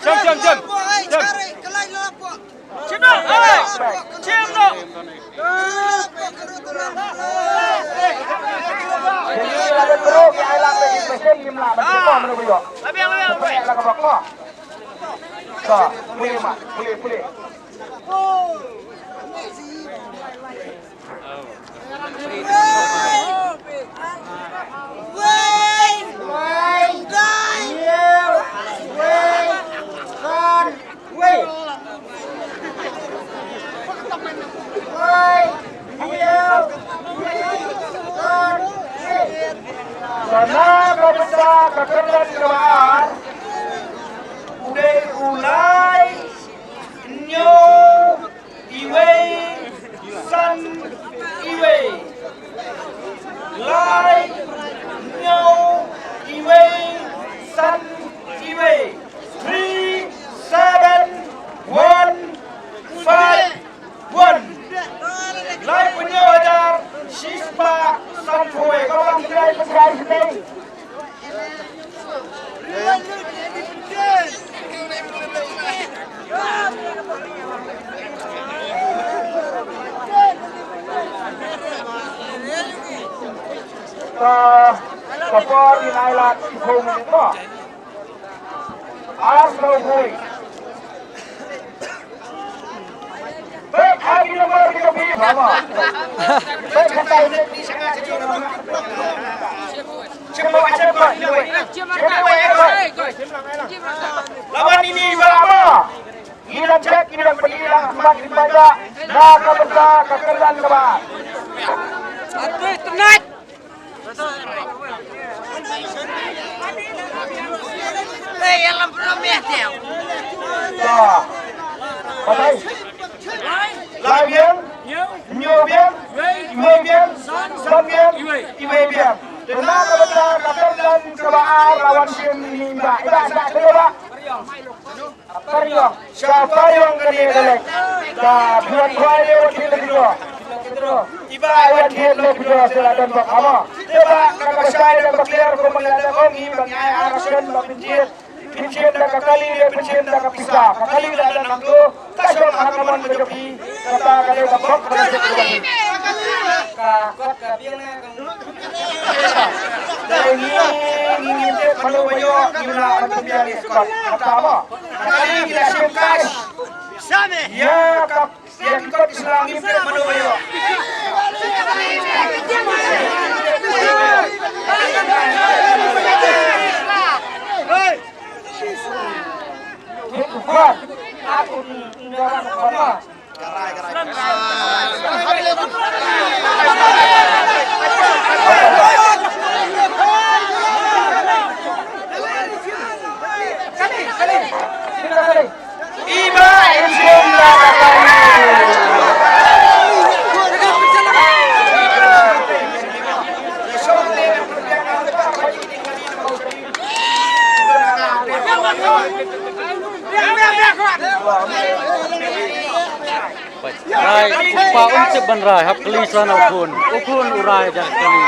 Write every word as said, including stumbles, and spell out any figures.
Jam, jam, jam. Jam. Jam. Sa na ka bynta ka kyrdan kaba ar, u dei u lai, hynñiew, iwei, san, iwei. Lai, hynñiew, iwei, san, iwei. Three, seven, one, five, one. Laiphew hynñiew hajar shispah sanphew wei. Ka bang ki laiphew hynñiew. Ka, ka por in ai lad ki phew minit mo. Ar sawphew. Bek ha ki number ki ka phi ba ma. Bek ha ka. Chim ba, chim ba, chim ba. Laban ini ba ma. Ngi dang check, ngi dang pynlong, ngi dang pynlong na ka bynta ka kyrdan kaba. Ba. Batai. Lai biang, hynñiew biang, iwei biang, san biang, iwei biang. Te na ka bynta ka kyrdan kaba ar la wan shim ïa ngi ba. Ïa ba, ïa ba. Pariong. Sha pariong kane ka lek. Ka buat khwai le wan thied le kito. Iba ai wan thied le kito sila don bak hama. Te ba ka ka shai da ba clear ko ba la da ong i ba ngai ara shen ba pynjit. Pynjit da ka kali le pynjit da ka pisa. Ka kali la da nang tu. Ka shong ha ka mon ka jopi. Kata ka le ka bak ka le ka. Ka kot ka biang na ka Dei ngi, ngi ngim tip mano ba ïoh, ngi la ban pynbiang ïa ka kot. Kata mo. Kali ngi la shim cash. Ïa ka, ïa ki kot ki sla ngim tip mano ba ïoh. Hei. Hei, kuat. Aku ni, ni orang apa? Rai, u kpa um tip ban rai, hap kylli shuwa na u khun. U khun u rai jan kali.